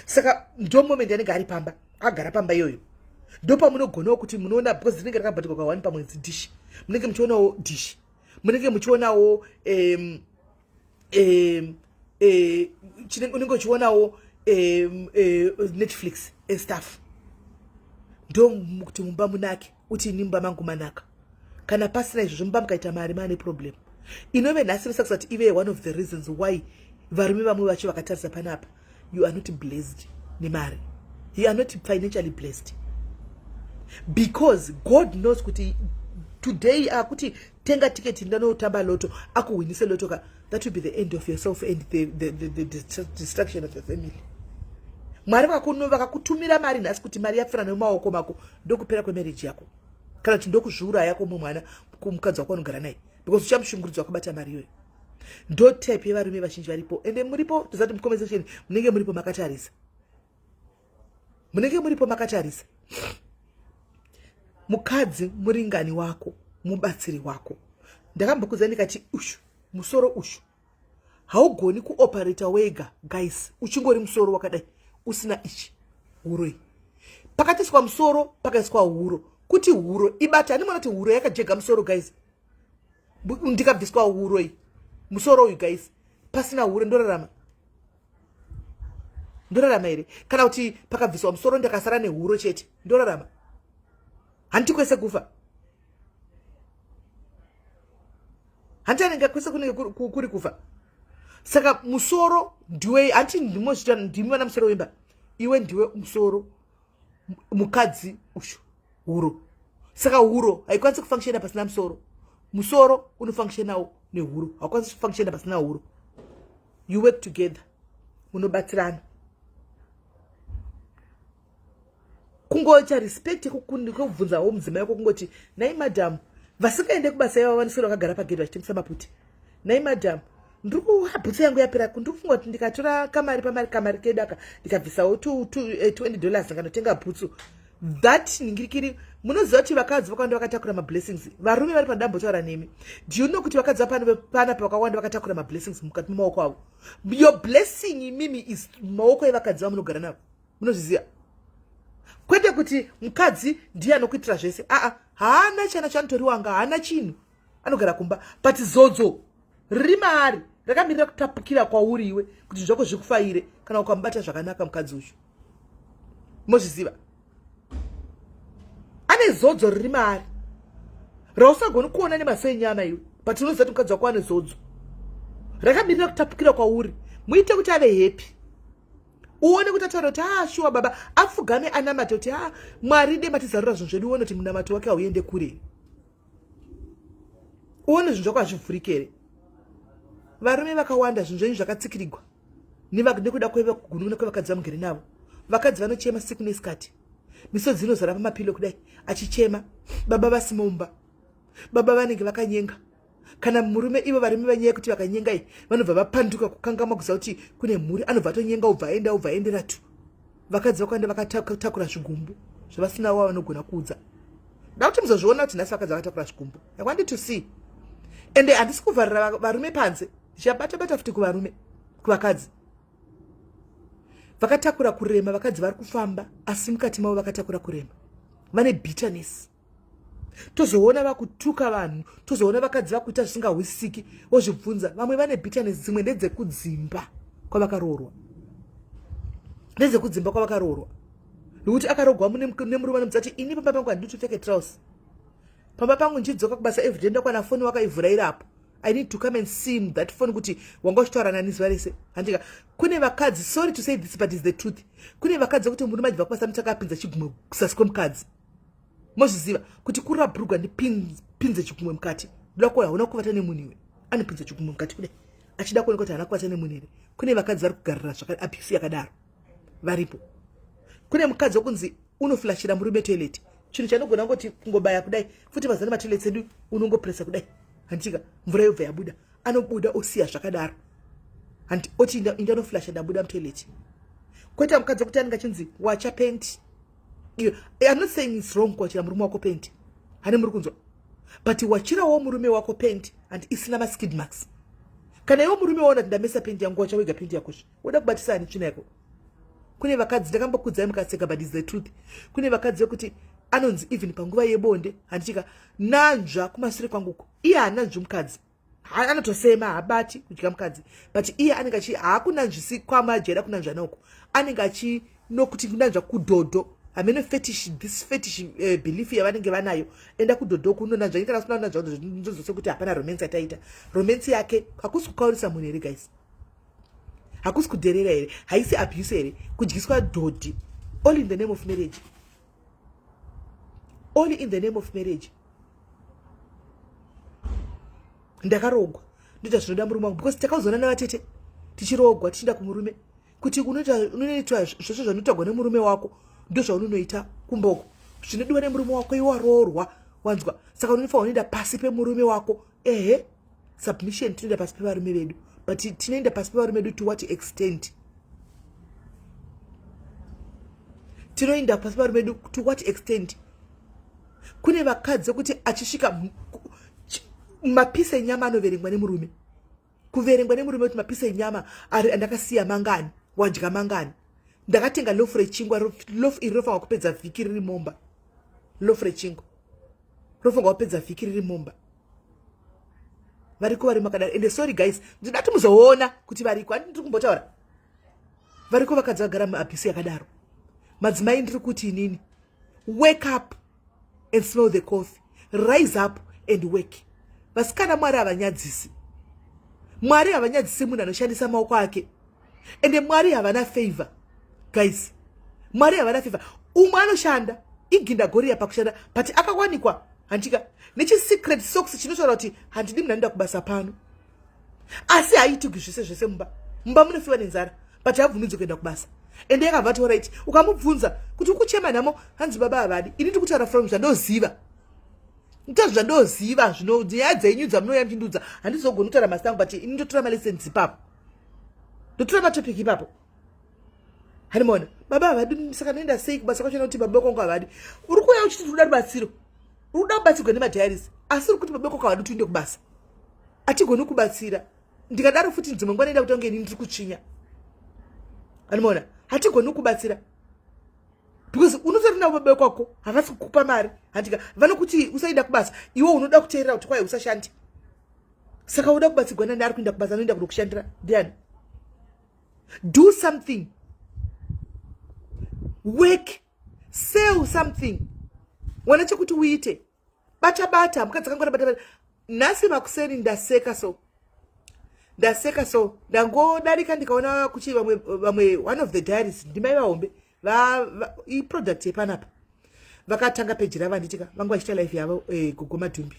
Saka ndo moment anenge ari pamba, agara pamba iyoyo, ndo pamunogonawo kuti munoona, because rinenge rakabhatirwa ka1 pamwedzi dish, munenge muchionawo dish, munenge muchionawo unenge uchionawo Netflix and stuff. Ndo kuti mumba munake, uti ini mumba mangu manaka. Kana pasina izvozvo, mumba mukaita mari, maane problem inove nhasi risakuzati ive one of the reasons why varume vamwe vacho vakatarisa panapa, you are not blessed nemari, you are not financially blessed, because God knows kuti today akuti tenga tiketi, ndanotamba lotto, akuhwinise lotto ka, that will be the end of yourself and the destruction of your family. Mwari vakakutumira mari nhasi kuti mari yapfura nemumaoko mako, ndokupera kwemarriage yako, kana kuti ndokuzviuraya kwomwe mwana kumukadzi wako anogara naye, because uchamushungurudzwa wakabata mari iyoyo. Ndo type yevarume vazhinji varipo, ende muripo. Tozati mucomment section munenge muripo makatarisa, munenge muripo makatarisa. Mukadzi muringani wako, mubatsiri wako. Ndakambokudza ndikati ushu musoro ushu haugoni kuoperata wega, guys. Uchingori musoro wakadai usina ichi huro iyi, pakatiswa musoro, pakaiswa huro kuti huro ibate. Handimona kuti huro yakajega musoro, guys? Ndikabviswa huro iyi, musoro uyu, guys, pasina huro, ndorarama? Ndorarama here? Kana kuti pakabviswa musoro ndakasara nehuro chete, ndorarama? Handiti kwese kufa? Handiti anenge kwese kunenge kuri kufa? Saka musoro ndiwe, handiti ndimozvita, ndimi vana musoro wemba. Iwe ndiwe musoro, mukadzi ushu huro. Saka huro haikwanisi kufunctiona pasina musoro, musoro unofunctionawo nehuro, haukwanisi kufunctiona pasina huro. You work together, munobatsirana. Kungoita respect yekubvunzawo mudzimai wako, kungoti, "Nai madam," vasingaende kubasa ivavo, vanoswera vakagara pagedhi vachitengesa maputi. "Nai madam, ndiri kuhabhutsu yangu yapera, ndiri kufunga kuti ndikatora kamari pamari, kamari kedu aka, ndikabvisawo $20 ndikanotenga bhutsu." That ningirikiri, munoziva kuti vakadzi vakawanda vakatakura mablessings. Varume vari padambotaura nemi, do you know kuti vakadzi panapa vakawanda vakatakura mablessings mukati memaoko avo? Your blessing imimi is maoko evakadzi vamunogara navo. Munozviziva kwete kuti mukadzi ndiye anokuitira zvese. Aa, haana chana chaanotoriwanga, haana chinhu, anogara kumba, but zodzo riri maari. Rakamirira kutapukira kwauri iwe kuti zvako zvikufaire kana ukamubata zvakanaka mukadzi uyu. Mozviziva, ane zodzo riri maari rausagoni kuona nemaso enyama iwe, but unoziva kuti mukadzi wako ane zodzo rakamirira kutapukira kwauri. Muite kuti ave happy, uone kuti ataura kuti, "Ah, shuwa baba," apfugame anamate kuti, "Ah, Mwari, dai matizarura zvinhu zvedu." Uone kuti munamato wake hauende kure. Uone zvinhu zvako hazvivhuriki here. Varume vakawanda, zvinhu zvenyu zvakatsikirigwa nekuda kwegunun'una kwevakadzi vamugere navo. Vakadzi vanochema siku nesikati, misodzi inozara pamapilo kudai, achichema baba vasimo mumba, baba vanenge vakanyenga. Kana murume, ivo varume venyaya yekuti vakanyenga iyi, vanobva vapanduka kukangama kuziva kuti kune mhuri. Anobva atonyenga, ubva aenda, ubva aendera tu. Vakadzi vakawanda vakatakura zvigumbu zvavasina wava vanogona kuudza. Nda kuti muzozviona kuti nhasi vakadzi vakatakura zvigumbu. I wanted to see, ende handisi kuvharira varume panze. Ndichabata bata futi kuvarume, kuvakadzi vakatakura kurema. Vakadzi vari kufamba, asi mukati mavo vakatakura kurema, vane bitterness. Tozoona vakutuka vanhu, tozoona vakadzi vakuita zvisingahwisisiki. Wozvibvunza, vamwe vane bitterness, dzimwe ndedzekudzimba kwavakaroorwa, ndedzekudzimba kwavakaroorwa, nekuti akarogwa nemurume anomudza kuti, "Ini pamba pangu handidi tupfeke trouse. Pamba pangu ndichidzoka kubasa everyday ndakwana foni wakaivhura irapo. I need to come and see that phone kuti wanga uchitaura nani zuva rese." Handika kune vakadzi, sorry to say this, but is the truth, kune vakadzi vekuti murume achibva kubasa anotanga apinza chigumwe kusasi kwemukadzi. Mozviziva kuti kurira bhurugwa, "Ndipinze chigumwe mukati, ndoda kuona hauna kuvata nemunhu iwe." Anopinza chigumwe mukati kudai achida kuoneka kuti haana kuvata nemunhu here. Kune vakadzi vari kugarira abuse yakadaro, varipo. Kune mukadzi wekunzi unoflashira murume toilet, chinhu chanogona kungoti kungobaya kudai. Futi mazana matoilets edu unongopresa kudai, handika, mvura yobva yabuda. Anobuda osiya zvakadaro, handi, oti, "Indanoflasha, ndabuda mutoilet." Kwoita mukadzi wekuti anenge achinzi, "Wacha penti iyo." I'm not saying it's wrong kuwachira murume wako penti, hane muri kunzwa, but wachirawo murume wako penti and isina maskid marks. Kana iwo murume waona kuti ndamesa penti yangu, wacha wega penti yakozve, woda kubatisa ani tsvina yako? Kune vakadzi, ndakambokudzai mukaseka, but is the truth. Kune vakadzi vekuti anonzi even panguva yebonde, handichika, "Nanzva kumashure kwanguko." Iye haananzvi mukadzi, anotosema, habati kudya mukadzi, but iye anenge achi haakunanzvisi kwamajera kunanzva nauko, anenge achinokuti kunanzva kudhodho. Hamene fetish, this fetish belief yavanenge vanayo. "Enda kudhodho kunonanzva." Kana usina kunanzva ndozose kuti hapana romance yataita. Romance yake hakusi kukaurisa munhu here, guys? Hakusi kudherera here? Haisi abuse here kudyiswa dhodhi, all in the name of marriage, all in the name of marriage? Ndakarogwa, ndoita zvinoda murume wangu, because takauzona navatete tichirogwa tichienda kumurume kuti unoitwa zvose zvanoitagwa nemurume wako, ndozvaunonoita kumboko, zvinodiwa nemurume wako. Iwe waroorwa, wanzwa? Saka unofanira unoenda pasi pemurume wako. Ehe, submission, tinoenda pasi pevarume vedu, but tinoenda pasi pevarume vedu to what extent? Tinoenda pasi pevarume vedu to what extent? Kune vakadzi vekuti achisvika mapisi enyama anoverengwa nemurume, kuverengwa nemurume kuti mapisi enyama ari andakasiya mangani, wadya mangani, ndakatenga lofu rechingwa, lofu iri rofanwa kupedza vhiki riri momba, lofu rechingwa rofanwa kupedza vhiki riri momba. Variko vari makadaro. Ende sorry guys, ndinoda kuti muzoona kuti variko. Handi ndiri kumbotaura, variko vakadzi vagara muabuse yakadaro. Madzimai, ndiri kuti inini, wake up and smell the coffee, rise up and work. Vasikana, Mwari havanyadzisi. Mwari havanyadzisi munhu anoshandisa maoko ake. Ende Mwari havana favor, guys. Mwari havana favor. Umwe anoshanda iginda goriya pakushanda, but akawanikwa, handika, nechisecret socks chinotaura kuti, "Handidi munhu anoenda kubasa pano." Asi haitigwi zvese zvese mumba. Mumba munofiwa nenzara, but habvumidzwi kuenda kubasa. Ende yakabva ti, "Alright." Ukamubvunza kuti ukuchema nhamo, hanzi, "Baba havadi." Ini ndiri kutaura from zvandoziva, nita zvandoziva. Zvino nyaya dzenyu dzamunouya muchindudza, handizogoni kutaura mazita angu, but ini ndotora malessons ipapo, ndotora matopic ipapo. Hanimona baba havadi, saka noenda sei kubasa kwacho? Nekuti baba kwangu havadi. Uri kuuya uchiti tinoda rubatsiro, uri kuda kubatsirwa nemadiaries, asi uri kuti baba kwako havadi tuinde kubasa. Hatigoni kubatsira. Ndikadaro futi dzimwe nguva noenda kuti ange ini ndiri kutsvinya. Hanimona hatigoni kubatsira because unotori navo baba kwako havasi kukupa mari, handika, vanokuti usaenda kubasa. Iwe unoda kuteerera kuti kwai usashandi. Saka uda kubatsigwa nani? Ari kuenda kubasa, anoenda kunokushandira ndiani? Do something, work, sell something, wana chekuti uite. Bata bata, mukadzi akangona bata bata. Nhasi makuseni ndaseka so, ndaseka so, ndangodarika ndikaona kuchi vamwe vamwe, one of the diaries, ndimai vahombe iproduct yepanapa, vakatanga peji ravo, handitika? Vanga vachiita life yavo, Gogo Madhumbi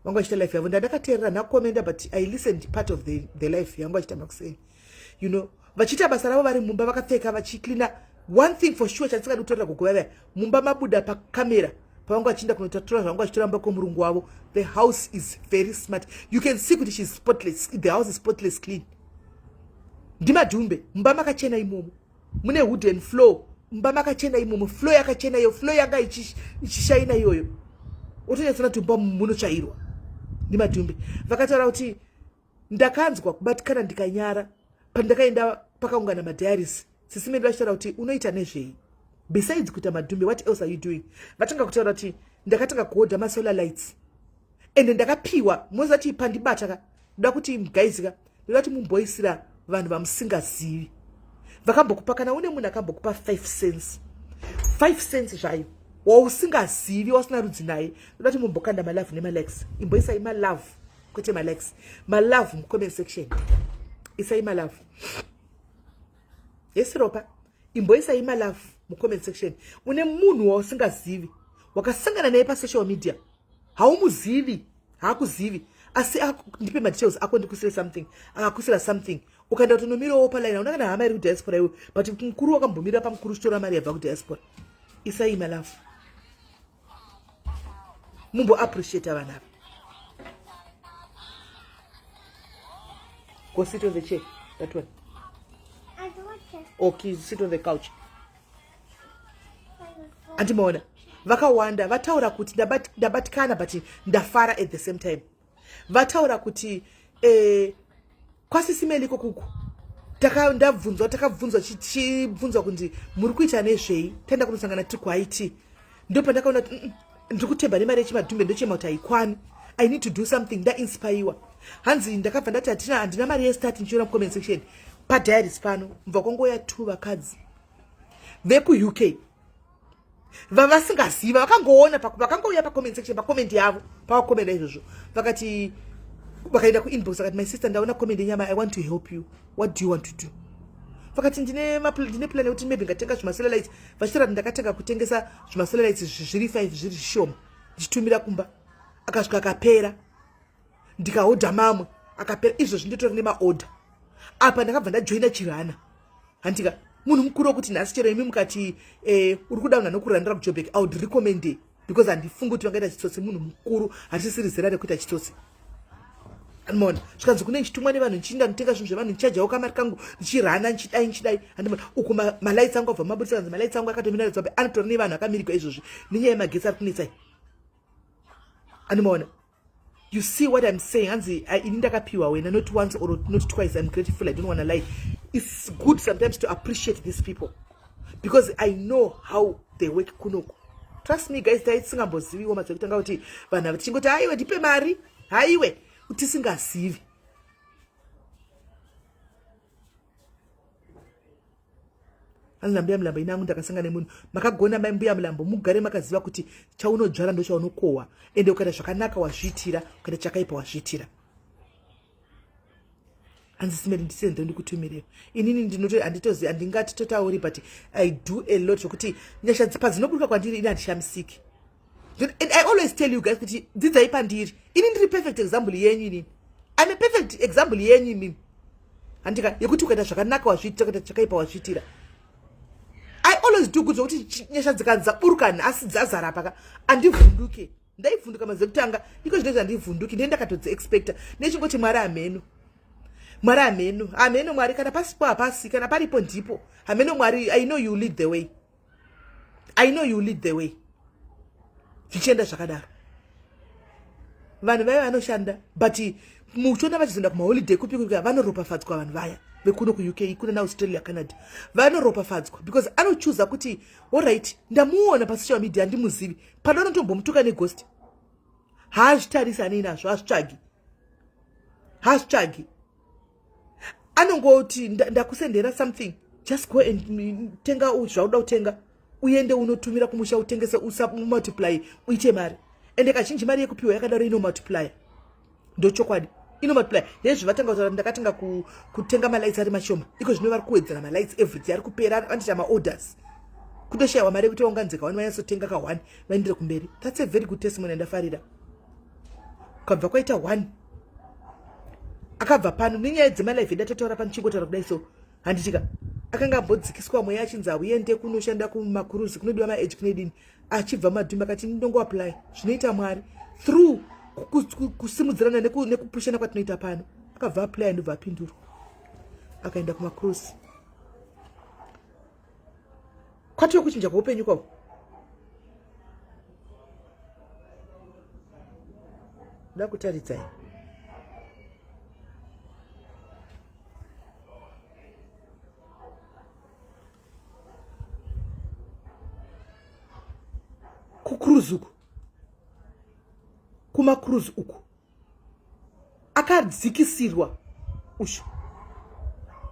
vanga vachiita life yavo. Ndandakateerera nakomenda, but I listened part of the life yanga vachiita makuseni, vachiita basa ravo vari mumba vakapfeka, vachicleana. One thing for sure chandisingadi kutorera gogo vavaya, mumba mabuda pakamera pavanga vachienda kunotatura zvavanga vachitora mumba kwomurungu wavo. The house is very smart. You can see kuti she's spotless, the house is spotless clean. Ndimadhumbe, mumba makachena imomo, mune wooden floor, mumba makachena imomo, floor yakachena iyo, floor yanga ichishaina iyoyo, otonyatsona kuti mumba munotsvairwa. Ndimadhumbe vakataura kuti ndakanzwa kubatikana ndikanyara pandakaenda pakaungana madiaries. Sisi Melly vachitaura kuti unoita nezvei besides kuita madhumbe? What else are you doing? Vatanga kutaura kuti ndakatanga kuhodha masolar lights ende ndakapiwa. Mozati pandibata ka, ndoda kuti guys ka, ndoda kuti mumboisira vanhu vamusingazivi vakambokupa, kana une munhu akambokupa 5 cents, 5 cents zvayo, wausingazivi, wasina rudzi naye, ndoda kuti mumbokanda malove nemalikes. Imboisai malove, kwete malikes, malove mucomment section. Isai malove. Yes, Ropa, imboisai malove mucomment section. Une munhu wausingazivi wakasangana naye pasocial media, haumuzivi, haakuzivi, asi ndipe madetails ako ndikusire something, akakusira something, ukaenda kutonomirawo paline, hauna kana hama iri kudiaspora iwe, but mukuru wakambomira pamukuru uchitora mari yabva kudiaspora. Isai malove, mumboappreciata vanhu ava. Go sit on the chair, that one. I don't want to. Okay, sit on the couch. Andimaona vakawanda vataura kuti ndabatikana but ndafara at the same time. Vataura kuti kwasisi Melly ikokuku ndabvunzwa, takabvunzwa, tichibvunzwa kunzi muri kuita nezvei. Taenda kunosangana tiri kuIT, ndo pandakaona kuti ndiri kutemba nemari yechimadhumbe, ndochema kuti haikwani. I need to do something. Ndainspaiwa. Hanzi ndakabva ndati hatina, handina mari yestart. Ndichiona mucomment section padiaries pano, mubva kwangoya two vakadzi vekuUK vavasingaziva, vakangoona, vakangouya pacomment section, pacomment yavo, pavakomenda izvozvo, vakati vakaenda kuinbox, vakati, "My sister, ndaona comment yenyama. I want to help you. What do you want to do?" Vakati ndine plan yekuti maybe ngatenga zvimasolar lights. Vachitaura kuti ndakatanga kutengesa zvimasolar lights zviri 5, zviri zvishoma, ndichitumira kumba, akasvika akapera, ndikahodha mamwe akapera. Izvozvi nditori nemaodha apa. Ndakabva ndajoina chirana, handika? Munhu mukuru wekuti nhasi chero imi mukati uri kuda munhu anokurandira kuJobek, I would recommend, because handifungi kuti vangaita chitsotsi. Munhu mukuru, hatisisiri zera rekuita chitsotsi. Andimona zvikanzi kune ndichitumwa nevanhu, ndichiinda nditenga zvinhu zvevanhu, ndichajawo kamari kangu, ndichirana, ndichidai, ndichidai. Andimona uku malights angu abva mabudisa, kanzi malights angu akatomira dzabe, anotori nevanhu akamirigwa izvozvi nenyaya yemagetsi ari kunetsai. Andimona, you see what I'm saying? Hanzi ini ndakapiwa wena, not once or not twice. I'm grateful, I don't wanna lie. It's good sometimes to appreciate these people because I know how they work kunoku. Trust me guys, taisingamboziviwo madzekutanga kuti vanhu ava tichingoti haiwe, ndipe mari, haiwe, tisingazivi. Hanzi nambuya Mulambo, inangu ndakasangana nemunhu makagona. Mai mbuya Mulambo, mugare makaziva kuti chaunodzvara ndo chaunokohwa. Ende ukaita zvakanaka wazviitira, ukaita chakaipa wazviitira. Hanzi Sisi Melly, ndisende ndikutumireyo. Inini ndinoto handitozi, handingati totauri, but I do a lot zvokuti nyasha padzinoburuka kwandiri ini handishamisiki. And I always tell you guys kuti dzidzai pandiri. Ini ndiri perfect example yenyu. Inini I'm a perfect example yenyu imimi, handika? Yekuti ukaita zvakanaka wazviitira, ukaita chakaipa wazviitira. I always do good zvokuti nyasha dzikanzi dzaburuka nhasi dzazara paka, handivhunduke. Ndaivhunduka mazuva ekutanga, iko zvino handivhunduki. Ndee ndakatodziexpecta nechingoti Mwari hameno, Mwari hameno, hameno Mwari. Kana pasipo hapasi, kana paripo ndipo. Hameno Mwari. I know you lead the way, I know you lead the way. Zvichienda zvakadaro, vanhu vaya vanoshanda, but muchiona vachizoenda kumaholiday kupi kupi, vanoropafadzwa vanhu vaya vekuno kuUK, kuna naAustralia, Canada, vanoropafadzwa because anochuza kuti alright, ndamuona pasocial media, handimuzivi, panonotombomutuka neghost, haazvitarisi, anei nazvo, hazvitsvagi. Haazvitsvagi. Anongoti ndakusendera something, just go and tenga zvauda kutenga, uende unotumira kumusha, utengese, usamultiply, uite mari. Ende kazhinji mari yekupiwa yakadaro inomultiplya, ndochokwadi, inomultiply. Hezvi vatanga kutaura, ndakatanga kutenga malights ari mashoma, iko zvino vari kuwedzera malights everyday, ari kupera, vanoita maorders, kutoshayiwa mari yekuti vaunganidze kaone vanyatsotenga ka1 vaendere kumberi. That's a very good testimony yandafarira. Ukabva kwaita one akabva pano nenyaya dzemalive ndatotaura pano, chingotaura kudai so, handitika akanga ambodzikiswa mweya achinzi hauende kunoshanda kumakuruzi, kunodiwa maage, kunedini. Achibva madhumbi akati ndinongoapply, zvinoita Mwari through kusimudzirana nekupushana kwatinoita pano. Akabva apply, ndobva apindurwa, akaenda kumakuruzi. Kwatove kuchinja kweupenyu kwavo. Ndakutaridzai kucruise uku, kumacruise uku akadzikisirwa ushu,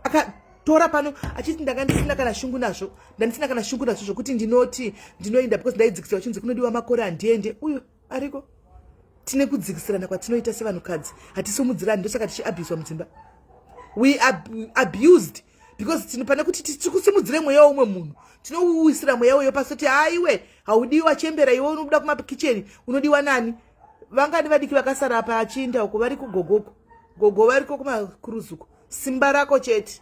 akatora pano achiti ndanga ndisina kana shungu nazvo, ndandisina kana shungu nazvo zvokuti ndinoti ndinoenda because ndaidzikisirwa chinzi kunodiwa makore, handiende. Uyo ariko. Tine kudzikisirana kwatinoita sevanhukadzi, hatisumudzirani, ndosaka tichiabhuswa mudzimba. We are abused because tino pane kuti tikusimudzire mweya weumwe munhu, tinouwisira mweya uyo pasi, kuti haiwe, haudiwa, chembera iwe, unobuda kumakicheni, unodiwa nani? Vangani vadiki vakasara apa achiinda uko, vari kugogoko, gogo variko kumakuruzuko, simba rako chete,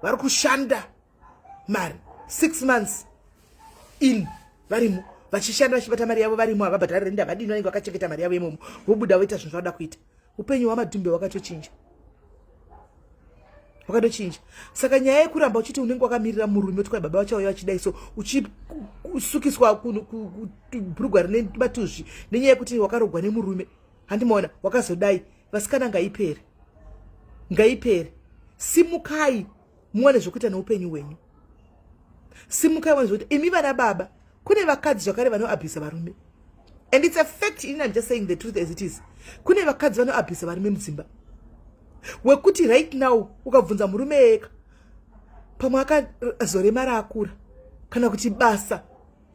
vari kushanda mari 6 months in, varimo vachishanda, vachibata mari yavo, varimo, havabhadhari renda, vadini, vanenge vakachengeta mari yavo imomo, vobuda voita zvinhu zvavada kuita. Upenyu hwamadhumbe hwakatochinja, wakatochinja. Saka nyaya yekuramba uchiti unenge wakamirira murume kuti kwai baba vachauya vachidai so, uchisukiswa bhurugwa rine matuzvi nenyaya yekuti wakarogwa nemurume, handimaona wakazodai. Vasikana, ngaipere, ngaipere. Simukai muwane zvokuita neupenyu hwenyu, simukai muwane zvokuita. Imi vana baba, kune vakadzi zvakare vanoabhisa varume, and it's a fact. Ini I'm just saying the truth as it is. Kune vakadzi vanoabhisa varume mudzimba, wekuti right now ukabvunza murume eka, pamwe akazoremara akura, kana kuti basa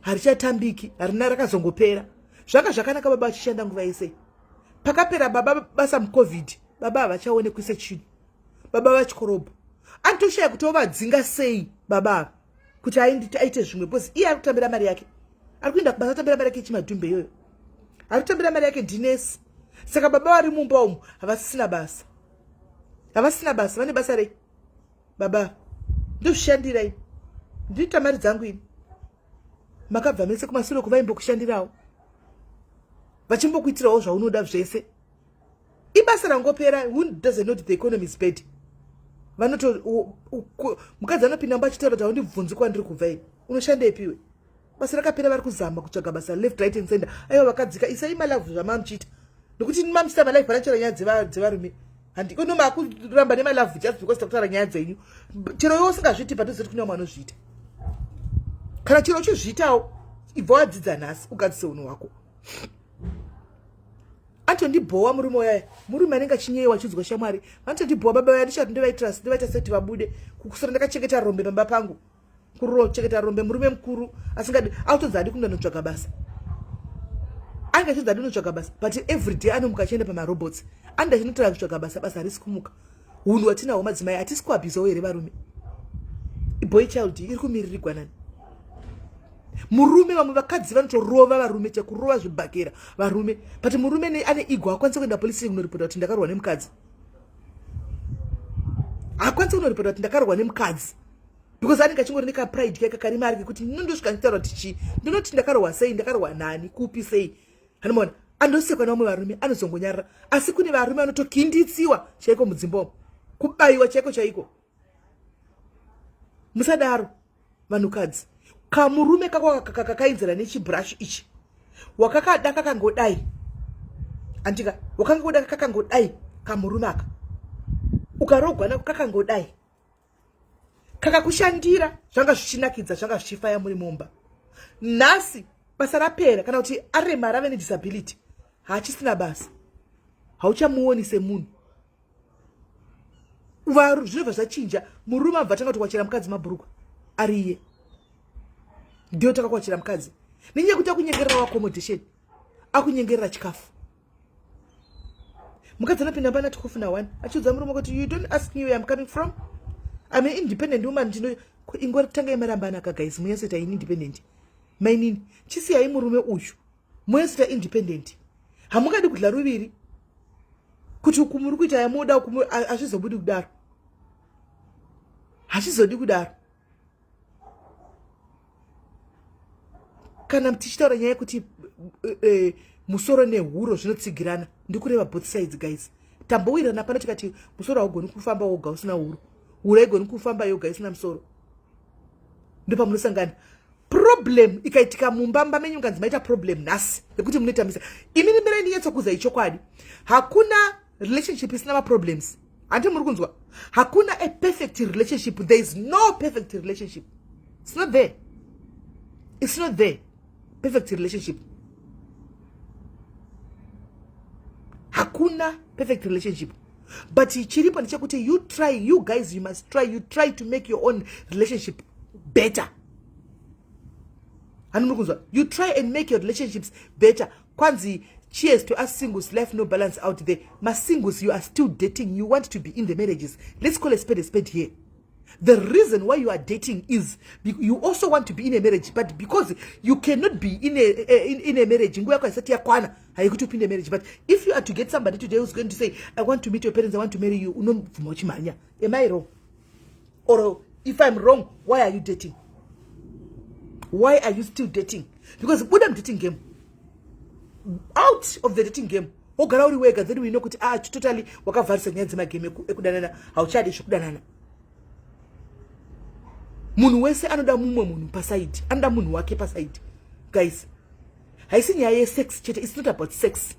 harichatambiki, harina, rakazongopera. Zvanga zvakanaka baba vachishanda nguva yese. Pakapera baba basa muCovid, baba havachaonekwi sechinhu. Baba vachikorobho, anotoshaya kuti ovadzinga sei baba ava kuti aite zvimwe, because iye ari kutambira mari yake, ari kuenda kubasa, atambira mari yake yechimadhumbe iyoyo, ari kutambira mari yake ndinesi. Saka baba vari mumba umu havasisina basa, havasisina basa. Vane basa rei baba? Ndozvishandira ini, ndinoita mari dzangu ini. Makabva mese kumasure kuvaimbokushandirawo, vachimbokuitirawo zvaunoda zvese. Ibasa rangopera, who doesn't know the economy is bad? Vanoto mukadzi anopinda mba achitaura kuti haundibvunzi kwandiri kubva ini, unoshandepiwe? Basa rakapera, vari kuzama kutsvaga basa left, right and center. Aiwa, vakadzika, isai malove zvamamuchiita, nokuti mamuchiita malive panatora nyaya dzevarume. Handikono makuramba nemalove just because takutaura nyaya dzenyu. Chero iwe usingazviiti, patozoti kune vamwe vanozviita. Kana chero uchizviitawo, ibva wadzidza nhasi, ugadzise unhu hwako. Anotondibhowa murume uyaya, murume anenge achinyeyiwa achiudzwa shamwari. Vanotondibhowa baba vaya, ndichati ndovaitira, ndovaita seti vabude kukusora. Ndakachengeta rombe pamba pangu, kurochengeta rombe, murume mukuru asingadi, autodzi adi kuenda notsvaga basa, ange achidzi adi unotsvaga basa, but every day anomuka achienda pamarobots, anoda achinotora kutsvaga basa, basa harisi kumuka. Hunhu hwatinahwo madzimai, hatisi kuabhizawo here varume? Boy child iri kumiririrwa nani? Murume, vamwe vakadzi vanotorova varume, chekurova zvibhakera varume, but murume ane ego, akwanisa kuenda polisi kunoripota kuti ndakarwa nemukadzi? Haakwanisi kunoripota kuti ndakarwa nemukadzi, because anenge achingori nekapride keka kari mari kekuti ndinondosvika ndichitaura kuti chii, ndinoti ndakarwa sei, ndakarwa nani, kupi, sei? Anomaona andosekwa nevamwe varume, anozongonyarara. Asi kune varume vanotokinditsiwa chaiko mudzimba umu, kubayiwa chaiko chaiko. Musadaro vanhukadzi. Kamurume kako kakainzira nechibrush ichi, wakakada kakangodai, andika wakangoda kakangodai, kamurume aka ukarogwa nako kakangodai, kakakushandira, zvanga zvichinakidza, zvanga zvichifaya muri mumba. Nhasi basa rapera, kana kuti aremara, ave nedisability, haachisina basa, hauchamuoni semunhu. Zvinobva zvachinja. Murume abva tanga kuti wachera mukadzi mabhurukwa ariye, ndiyo tanga kuwachira mukadzi nenyaya yekuti akunyengerera accommodation, akunyengerera chikafu. Mukadzi anopinda pana 12 na 1 achiudza murume kuti, "You don't ask me where I'm coming from. I'm an independent woman." Ndino ingotanga imarambana ka, guys, munyatsoita independent. Mainini, chisiyai murume uyu, munyatsoita independent. Hamungadi kudla ruviri kuti uku muri kuita yamuda, uku hazvizobudi kudaro, hazvizodi kudaro. Kana tichitaura nyaya yekuti musoro nehuro zvinotsigirana, ndikureva both sides, guys. Tambowirirana pano tikati musoro haugoni kufamba woga usina huro, huro haigoni kufamba yoga isina musoro. Ndopamunosangana. Problem ikaitika mumba, mba menyu nganzi maita problem nhasi nekuti munoitamisa imini. Mirai ndinyatsokuza ichokwadi, hakuna relationship isina maproblems. Handi muri kunzwa? Hakuna a perfect relationship. There is no perfect relationship. It's not there, it's not there. Perfect relationship, hakuna perfect relationship. But chiripo ndechekuti you try, you guys, you must try, you try to make your own relationship better. Hani muri kunzwa? You try and make your relationships better. Kwanzi, cheers to us singles, life no balance out there. Masingles, you are still dating, you want to be in the marriages. Let's call a spade a spade here. The reason why you are dating is you also want to be in a marriage, but because you cannot be in a marriage, nguva yako haisati yakwana haikuti upinde marriage. But if you are to get somebody today who's going to say, "I want to meet your parents, I want to marry you," unobvuma uchimhanya. Am I wrong? Or if I'm wrong, why are you dating? Why are you still dating? Because buda dating game, out of the dating game, wogara uri wega. Then we know kuti, ah, totally wakavharisa nyaya dzemagame ekudanana, hauchadi zvekudanana. Munhu wese anoda mumwe munhu paside, anoda munhu wake paside, guys. Haisi nyaya yesex chete. It's not about sex.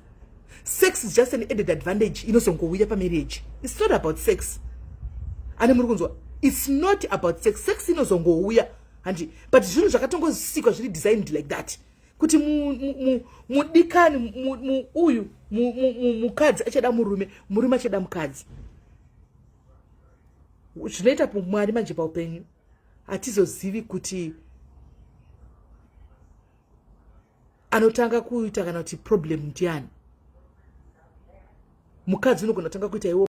Sex is just an added advantage inozongouya pamarriage. It's not about sex. Ane muri kunzwa? It's not about sex. Sex inozongouya, handi? But zvinhu zvakatongosikwa, zviri designed like that, kuti mudikani uyu, mukadzi achada murume, murume achada mukadzi. Zvinoita Mwari manje paupenyu, hatizozivi kuti anotanga kuita kana kuti problem ndiani. Mukadzi unogona kutanga kuita iwo.